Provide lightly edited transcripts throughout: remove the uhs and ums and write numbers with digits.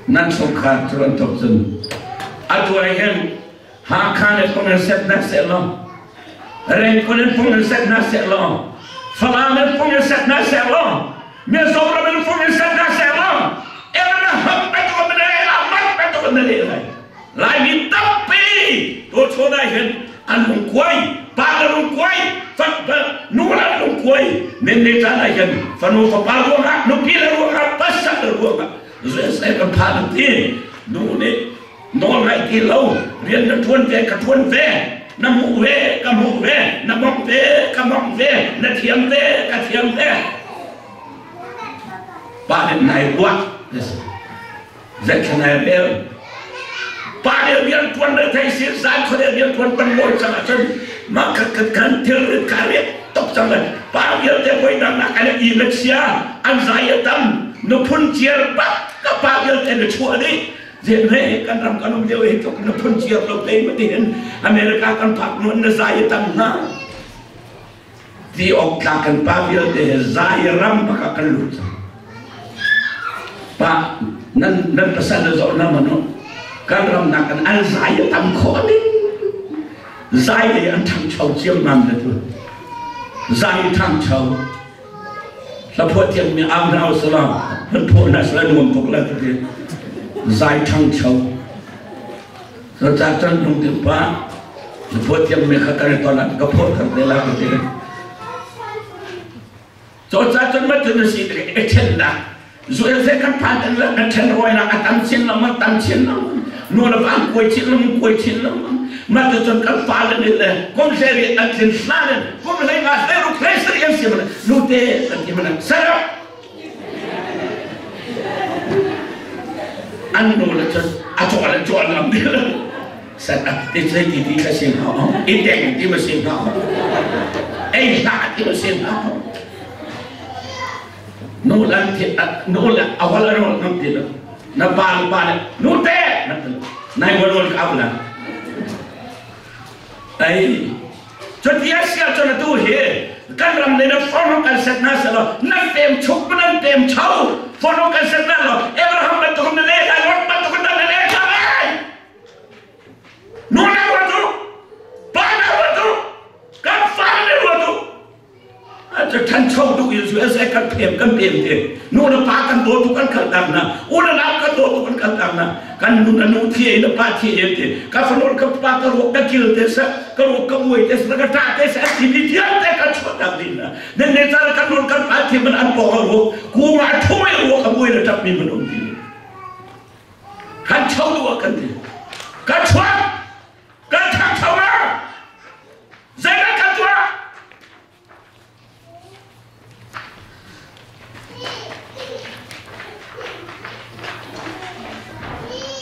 Nan chungkhar cu an tuk cun. Atu ah hin Hakha le pung in set hna seh law, Rengkun in pung in set hna seh law, Falam in pung in set hna seh law, Mizoram in pung in set hna seh law, Abraham bantuk in na mat bantuk in na leh lai. Laimi tampi tuchun ah hin an hung kuai, pa le hung kuai, nu le an hung kuai. Nen ne caan ah hin fanu fapa ruangah, nupi le ruangah, pasal le ruangah USA kan phan an ti. Nu nih nawl ngaih ti lo, rian na ṭuan ve, ka ṭuan ve, na hmuh ve, ka hmuh ve, na mongh ve, ka mongh ve, na thiam ve, ka thiam ve. Pa nih nai ruah. Zeithla nai rel. Pa nih rian ṭuan le thei si, zan khuadei rian ṭuan pan lawi cang ahcun mah khat khat khan thilrit kha riak tuk cang le pa vialte voidang nak an i le chia an zai a tam nuphun ciar bak ka pa vialte na chuah dih Zen kan ram kan um lio hi tluk na phun ciar lo te ma ti hin America kan phak nun na zai tam hna ti ok tla kan pa vialte he zai ram baka kan lut cang pa nan nan pasal na zoh na mano kan ram nak kan an zai tam kho ding zai le an thangcho chiam mam le tu zai thangcho Hlaphuah thiammi au hna usih law kan phuah hna sila nuam tuk la ti zai ṭhangcho. Cucaah cun lungthin pa hlaphuah thiammi kha kan i ton ah ka phuah ter te la ka ti. Cucaah cun mah cun a si i ṭhennak Zuel kan phan kan la kan ṭhen rawinak a tam chin lengmang tam chin lengmang nu le pa an kuai chin lengmang kuai chin lengmang mah cu cun kan fale nih le kum hlei riat an tlin hlan in kum hlei nga hlei ruk hlei sarih an si mana nu te kan ti mana sarap an nu le cun a cawl an cawl ngam ti lo san a ti sei ti ti kha si hna i teng ti ma si hna ei hlah ti ma si hna Nu le nu le a wal a rawl ngam ti lo. Na pa le pa le nu te na ti lo. Nai wal wal ka au la. Ai cuti a si ahcun atu hi kan ram le na form kan set na se lo nan pem chuk nan pem chau form kan set na lo Abraham bantuk na le lai Lot bantuk na le lai Nu na ruat u pa na ruat u kan fa na ruat u Cu ṭhancho duh in USA kan pem kan pem te nu le pa kan daw tu kan kal tak na u le nau kan daw tu kan kal tak na kan nu na nu thi ei na pa thi ei te ka fanu ka pa ka ruak ka kil te sa ka ruak ka muai te sa ka ṭa te sa thi mi vialte kan chuah tak ding na nan ne cara kan nun kan pa thi man an pawng a ruak kuma thumai ruak a muai le ṭap mi man um ti kan cho duh ah kan ti kan chuak kan ṭhangcho ma Zeidah kan tuah?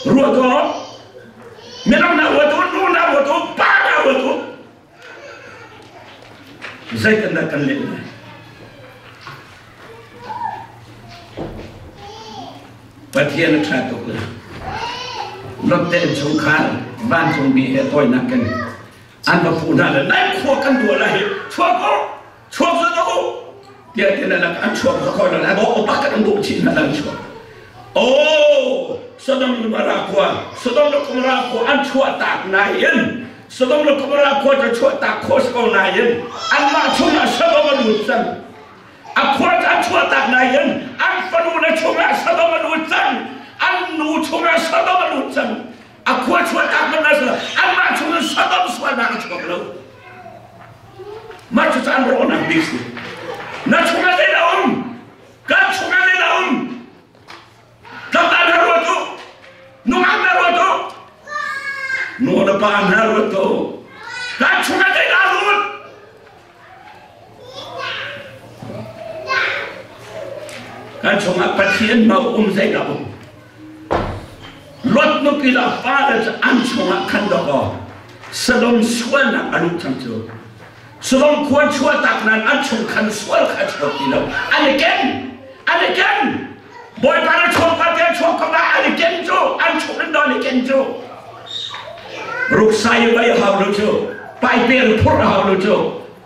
Ruat u, mino na ruat u, nu na ruat u, pa na ruat u. Zeitindah kan leh lai? Pathian a ṭha tuk le Lot te innchungkhar vancungmi he tawinak in an va fuh hna le nan khua kan duah lai hi chuak u chuak zu u tiah ti na lak an chuak za khoi la bo opa kan duh chin na lan chuak oh Sodom Gomorrah khua Sodom le Gomorrah khua an chuah tak nain Sodom le Gomorrah khua cu chuah tak khawh si ko nain anmah chungah Sodom a lut cang a khua cu an chuah tak nain an fanu le chungah Sodom a lut cang an nu chungah Sodom a lut cang A khua chuahtak hmanh ah sila anmah chung in Sodom sualnak a chuak lo. Mah cucu an rawhnak bik si. Na chungah zeidah um? Kan chungah zeidah um? Tlangval hna ruat u. Nungak hna ruat u. Nu le pa hna ruat u. Kan chungah zeidah lut? Kan chungah Pathian mau um zeidah um? Lot nupi le a fale cu an chungah khan dawkaw Sodom sualnak a luh cang cu. Sodom khua chuahtak nain an chung khan sual kha a chuak ti lo. An i ken! An i ken! Bawipa na chuak pa tiah chuak ko lai an i ken cu! An chung in an i ken cu! Ruksai vai a hau lo cu! Paiper phurh a hau lo cu!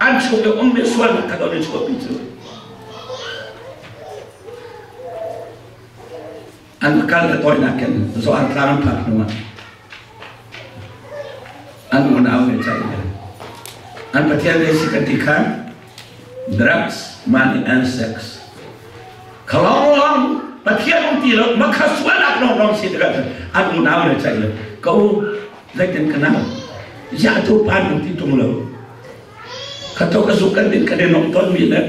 An chung i ummi sualnak kha don i chuahpi cu. An kal le tawinak in Zoar tlang an phak hnuah an unau he ceih le an Pathian le si kan ti kha drugs, money and sex. Khalong long Pathian um ti lo makha sualnak long long si tikah an unau le ceih le ka u zeitin ka nau ya tu pan um ti tung lo khato ka zuk kan din kan in om ton mi le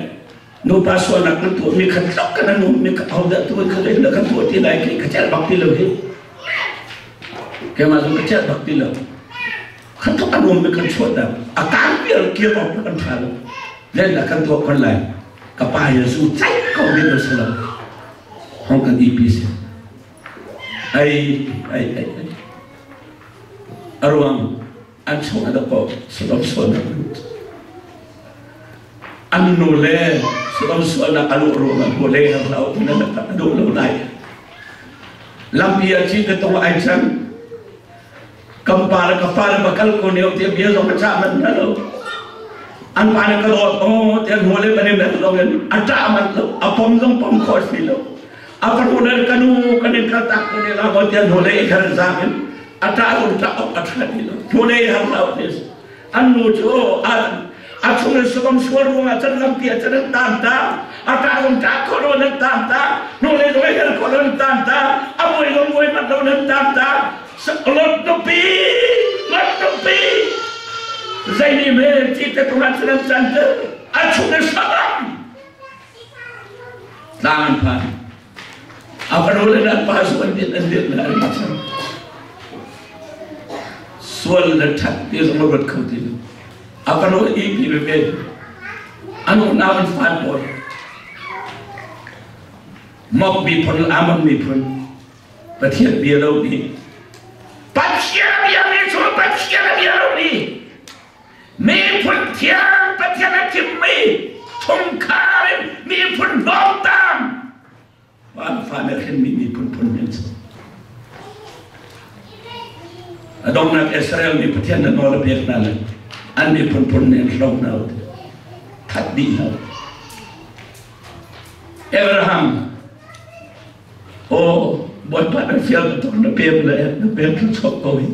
nupa sualnak kan tuahmi kha tlok kan an ummi kha hodah tu kha len kan tuah ti lai khi ka celh bak ti lo hi. Keimah zong ka celh bak ti lo. Kha tlok an ummi kan chuah dah a kaan pial kir awk kan tha lo. Len la kan tuah kon lai. Ka pa hi zu cai ko mi to salo. Hong kan EP si. Ai ai ai. Aruang an chung a dako Sodom sualnak a lut. An nu le Sodom sualnak a luh ruangah hmu le har hlah u na tak a duh lo lai. Lampi a ci te tong ai chan kam pa le ka fa le bakal ko ne ti bia zong ka cha man na lo. An pa le ka dawt o ti an hmu le banin na lo in a ta man lo a pom zong pom kho si lo. A fanu le ka nu kan in kal tak ko ne la mo ti an hmu le i her zang in a ṭah zong ṭah awk a ṭha ti lo hnulei har lo ti an nu cu a chung in sukam sual ruangah cun lampi ah cun an tan ta a ṭah zong ṭah khawh lo nan tan ta hnulei zong hel khawh lo nan tan ta a mui zong mui mat lo nan tan ta lot nupi lot nupi zei nih me ti te tungah cun an can te a chung in saram tlang an phan A fanu le nan pa sual din an dirh na ri cang. Sual le ṭhat ti zong a ruat kho ti lo. A fanu i pi veve an unau an fan pawl. Mok miphun, Amon miphun, Pathian bia lo nih Pathian bia mi cu Pathian bia lo nih miphun thiang Pathian a thimmi chungkhar in miphun hnawmtam an fa le hrinmi miphun phun an si. A donghnak Israel mi Pathian na nawl a pek hna le an miphun phun nih an hlo hna u that dih hna u. Abraham Oh, Bawipa na fial bantuk na pem le na pem thluachuah ko hi.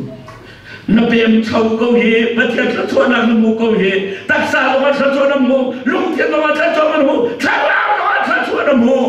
Na pem cho ko hi, Pathian thluachuahnak na hmu ko hi. Taksa zongah thluachuah na hmu, lungthin zongah thluachuah na hmu, thlarau zongah thluachuah na hmu.